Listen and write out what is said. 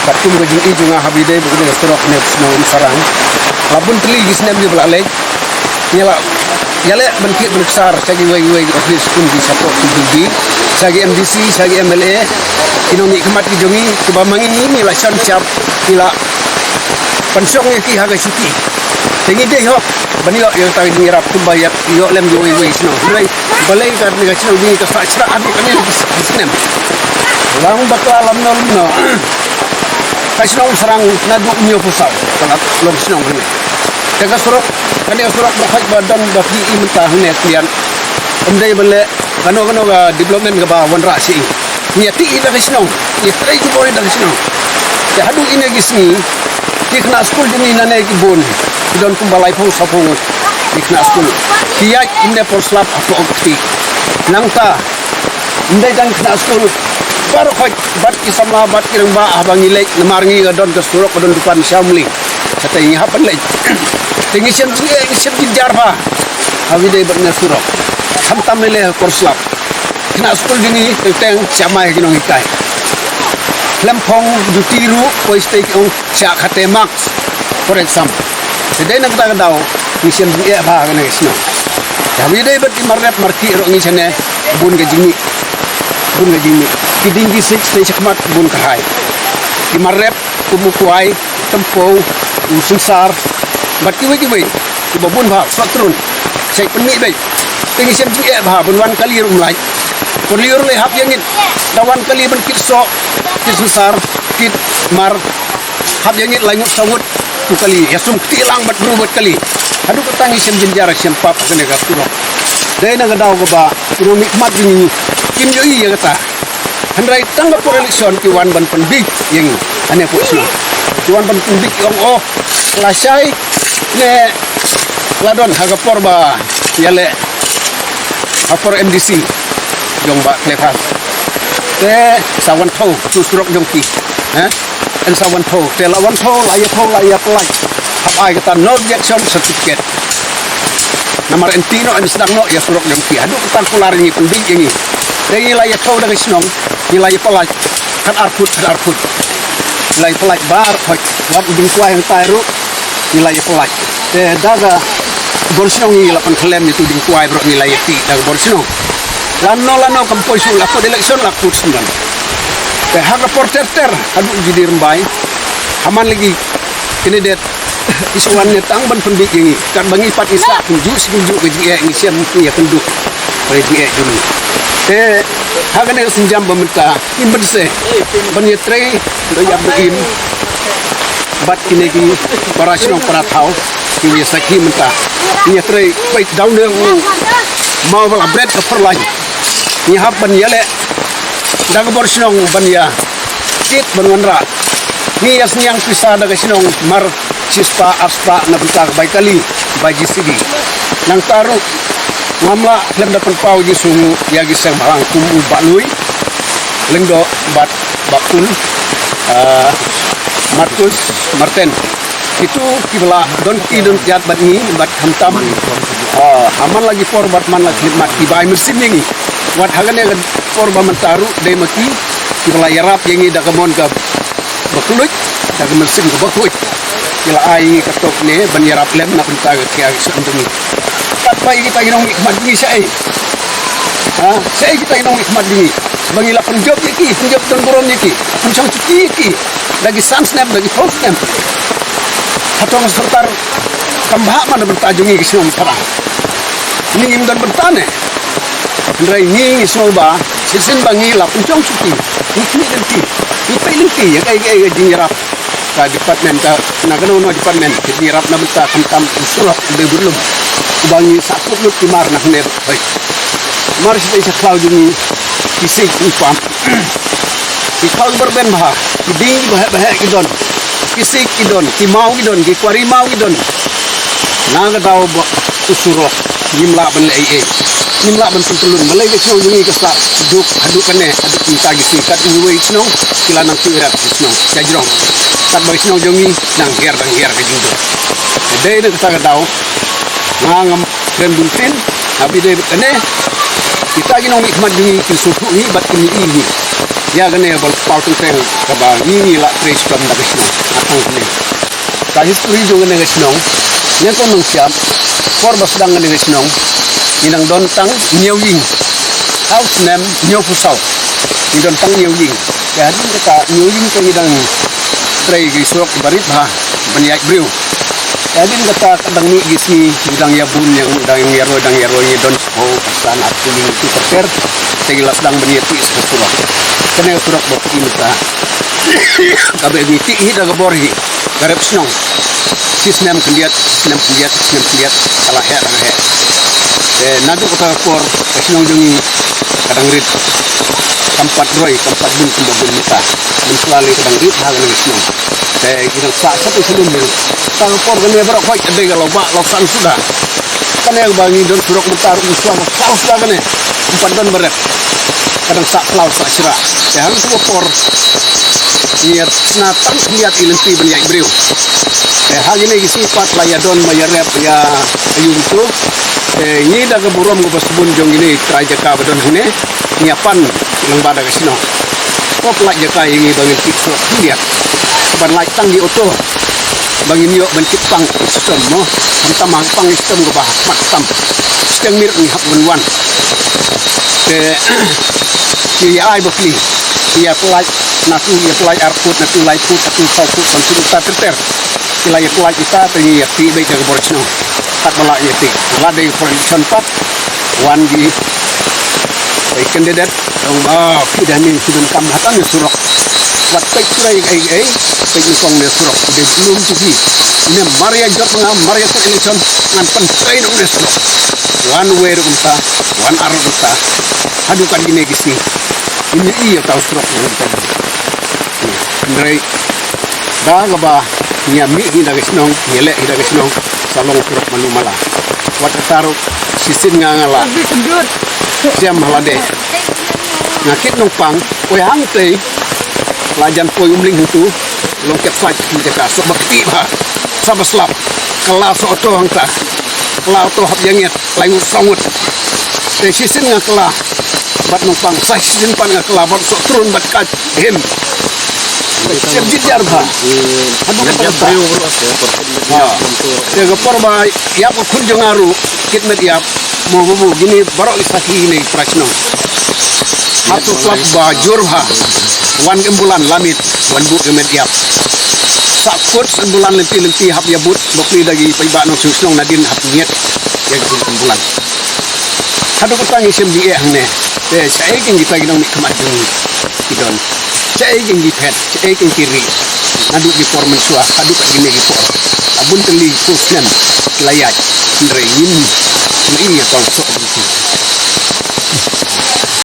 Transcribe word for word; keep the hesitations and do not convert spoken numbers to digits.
Katkum ka jingïohi jong nga, haba ïadei bad kane ka surok ne shnong Umsarang, la bun tylli ki snem kiba la leit. Ngi la ïaleh ban kit ban ksar sha kiwei kiwei ki ophis kum ki shapoh P W D, sha ki M D C, sha ki M L A, ki nongmihkhmat ki jong ngi, kiba ma ngi ngi la shon shap, ngi la pynshong ïa ki ha ka shuki. Te ngi dei hok ban ïoh ïa kata ka jingïarap kumba ïa ïoh lem kiwei kiwei ki shnong. Hynrei balei kane ka shnong jong ngi ka sah shrah haduh kane ka snem. Lang bakla lano lano. Ka shnong Umsarang naduh hynñiewphew saw ka la long shnong hangne. Te ka surok, kane ka surok ba khot ba don ba phi i mynta hangne, phi ïa, ym dei ban leh kano kano ka development kaba wanrah sha i. Ngi ïa tih ïa ka shnong, ngi ïa trei ki bor ïa ka shnong. Te haduh kine ki sngi ki khynnah skul jong ngi nangne ki bun, ki don kumba laiphew sawphew ngut ki khynnah skul. Ki ïaid kumne por slap hapoh ka kti. Nangta ym dei tang khynnah skul, baroh khoit, bad ki samla bad ki rangbah, haba ngi leit, namar ngi ka don ka surok ka don dukan sha Umling. Kata ngi hap ban leit. Te ngi shem jingeh, ngi shem jingjar bha haba ïadei bad kane ka surok. Khamtam lei lei ha por slap. Khynnah skul jong ngi teng teng shah mai ha ki nonghikai. Khlem phong duty ruh, poi shatei ki ong shah khate marks for exam. Te dei na kata ka daw ngi shem jingeh bha ha kane ka shnong. Te haba ïadei bad ki mar rep mar kieh ruh ngi shane, bun ka jingmih. Bun ka jingmih. Ki dieng ki siej shatei shakhmat bun kyrhai. Ki mar rep kum u kwai, tympew, u synsar bad kiwei kiwei kiba bun bha, sngewtrun. Shait pynmih beit. Te ngi shem jingeh bha, ban wan kali ruh ym lait. Por lyiur lei hap ïa ngit. Da wan kali ban kit soh, kit synsar, kit mar, hap ïa ngit lai ngut saw ngut u kali, ïa sum kti lang bad bru bad kali. Haduh katta ngi shem jynjar shem pap ha kane ka surok. Dei na ka daw kaba ki nongmihkhmat jong ngi kim ïohi ïa kata. Hynrei tang ka por election ki wan ban pynbiej ïa ngi. Ane pok shnong ki wan ban pynbiej, ki ong, oh, lashai ne la don ha ka por ba ïaleh ha por M D C jong Bah Cleophas. Te sa wan thew tu surok jong ki. Ha? Yn sa wan thew, te la wan thew, la ïa thew, la ïa pynlait. Hap ai kata no objection certificate. Namar yn tih noh, yn sdang noh ïa surok jong ki. Haduh kata kular ngi pynbiej ïa ngi. Te ngi la ïa thew da ka shnong, ngi la ïa pynlait. Khatar phut, khatar phut. Ngi la ïa pynlait baroh khoit. Wat u dieng kwai hangtai ruh ngi la ïa pynlait. Te da ka bor shnong ngi la pynkhlem ïa utu u dieng kwai baroh, ngi la ïa tih da ka bor shnong. Lano lano kam poi shuh, la kut election la kut sngewdon. Te ha ka por ter ter haduh ki dei rymbai, ha man la ki candidate ki shu wan ne tang ban pynbiej ïa ngi. Katba ngi pat ngi sah kumjuh shi kumjuh ka jingeh, ngi shem, ngi ïakynduh ka jingeh jong ngi. Te ha kane ka sienjam ba mynta, ngi mynsiem ban ïatrei da ïap da im bad kine ki para shnong para thaw kiba ïa sakhi mynta. Ngi ïatrei peit da une u maw ba la bret ka phyrlaiñ. Ngi hap ban ïaleh da ka bor shnong ban ïa kit ban wanrah. Ngi ïa sniang pisa da ka shnong mar shispah arspah na bynta ka bai kali, bai J C B. Nangta ruh ngam lah khlem da pynpaw jingsngewnguh ïa ki seng bhalang kum u Bah Lui Lyngdoh bad Bah Pul, ah, Marcus Martin. Kitu kiba la don ki don kiad bad ngi bad khamtam, ah, ha man la ki por bad man la ki khlieh mat ki bai mynsiem ïa ngi. Wat ha kane ka por ba mynta ruh dei ma ki kiba la ïarap ïa ngi da ka mon ka bakluid, da ka mynsiem ka bakhuid. Ki la ai ngi ka tok ne ban ïarap lem na bynta ka khia ka shnong jong ngi. Katba ïa kita ki nongmihkhmat jong ngi shaei? Ha, shaei kita ki nongmihkhmat jong ngi? Ba ngi la pynjop ïa ki, pynjop don burom ïa ki, pynshong shuki ïa ki da ki san snem, da ki phew snem. Hato ka sorkar kam bha man na bynta jong ngi ki shnong Umsarang? Ngi ngim don bynta ne? Hynrei ngi ngi sngew ba shisien ba ngi la pynshong shuki, ngi khmih lynti, ngi peit lynti ïa kaei kaei ka jingïarap ka department, ka na kano kano department ka jingïarap na bynta khamtam u surok u dei bad lum uba ngi sahkut lut ki mar na hangne. Hoi. Mar shisha sha khlaw jong ngi ki siej ki pam. Ki khlaw ki byrben bha, ki dieng ki baheh baheh ki don, ki siej ki don, ki maw ki don, ki kwari maw ki don. Na ka daw ba u surok ngim lah ban leh ei ei. Ngim lah ban pyntyllun. Balei ka shnong jong ngi ka sah duk haduh kane, haduh kynta ki sngi. Kat iwei i shnong ki la nang tyrap ki shnong. Ka jrong. Katba ka shnong jong ngi nang hiar dang hiar ka jingduk. Dei na kata ka daw nga ngam kren bun ktien. Haba ïadei bad kane, kita ki nongmihkhmat jong ngi kin sngewthuh hi bad kin ïohi hi. Ïa kane ba la paw teng teng kaba ngi ngi la trei shitom da ka shnong. Nga tang kane. Ka history jong kane ka shnong, nyngkong nongshad, por ba sdang kane ka shnong, ngi dang don tang hynñiew ïing. Ha u snem hynñiewphew saw, ngi don tang hynñiew ïing. Te hadien kata hynñiew ïing te ngi dang trei ki surok ba rit bha ban ïaid briew. Te hadien kata ka dang mih ki sngi, ngi dang ïa bun, ngi dang ïa roi, dang ïa roi, ngi don Oh, ka san ap kuning tu ka ter. Te ngi la sdang ban ïa tih sa ka surok. Kane ka surok ba phi mynta, kaba ngi tih hi da ka bor hi, ka rep shnong. Shi snem khyndiat, shi snem khyndiat, shi snem khyndiat, ka la heh, ka la heh. Te naduh kata ka por, ka shnong jong ngi ka dang rit. Kam pat roi, kam pat bun kumba bun mynta. Mynta la ka dang rit ha kane ka shnong. Te ngi dang sah sah te sha lum ngi. Kata ka por kane baroh khoit ka dei ka la wah la san suda. Kane ba ngi don surok mynta ruh shuwa ka phlaw shuwa kane. Ym pat don ba rep. Ka dang sah phlaw sah syrah. Te ha kata ka por ngi ïa tna tang khyndiat i lynti ban ïaid briew. Te ha kine ki sngi pat la ïa don ba ïa rep ïa ayu tu. Te ngi da ka burom kaba sbun jong kine trai jaka ba don hangne. Ngi ïa pan lyngba da ka shnong. Ko pynlait jaka ïa ngi ba ngin tih surok khyndiat. Ban lait tang ki auto. Ba ngin ïoh ban tip pang shitom mo. Khamtam hap pang shitom kaba ha khmat tam. Shiteng miet ngi hap ban wan. Te ki ïa ai ba pli. Ki ïa pynlait na tu ïa pynlait ar phut na tu lai phut na tu saw phut san phut uta ter ter. Ki la ïa pynlait ita te ngi ïa tih beit da ka bor shnong. Kat ba la ïa tih. La dei ka por election pat. Wan ki. Bai candidate. Ong ba phi da ning phi donkam hatan ne surok. Wat peit pura ïa ei ei. Peit nyngkong ne surok. Phi dei lum tu phi. Ne mar ïa jop nga mar ïa tu election. Ngan pyntrei nong ne surok. Wan wei ruh kumta. Wan ar ruh kumta. Haduh kat kine ki sngi. Ym i ïa tau surok ngan pyntrei. Hynrei da kaba ngi ïa mih hi da ka shnong, ngi ïa leh hi da ka shnong, sa long surok malu mala. Wat kata ruh shisien nga nga la shem ha lade. Nga kit nongpang, poi hangtei, la jan poi Umling hangtu, long kep sait hi jaka, surok ba kti bha, sa ba slap, ka la sa auto hangta, ka la auto hap ïa ngiat. Lai ngut saw ngut. Te shisien nga kylla bad nongpang, sa shisien pat nga kylla bad soh trun bad ka him. Shem jit jar bha. Haduh ka bha. Ha. Te ka por ba ïap ka khun jong nga ruh, kit met ïap. Mo babu, kine baroh i sakhi ne i pra shnong. Hap tu slap ba jur bha. Wan ka ambulan lamit, wan buh ka met ïap. Sa kut ambulan lynti lynti hap ïa bud, bok ni da ki paidbah nongshong shnong nadien hap ngiat. Ïa ki ambulan. Haduh kata ngi shem jingeh hangne. Te shaei kin kita ki nongmihkhmat jong ngi. Ki don. Shaei kin ki phet, shaei kin ki ri. Naduh ki por mynshuwa, haduh kat kine ki por. La bun tylli ki snem ki la ïaid. Hynrei ngim i ïa ka u soh jong ki.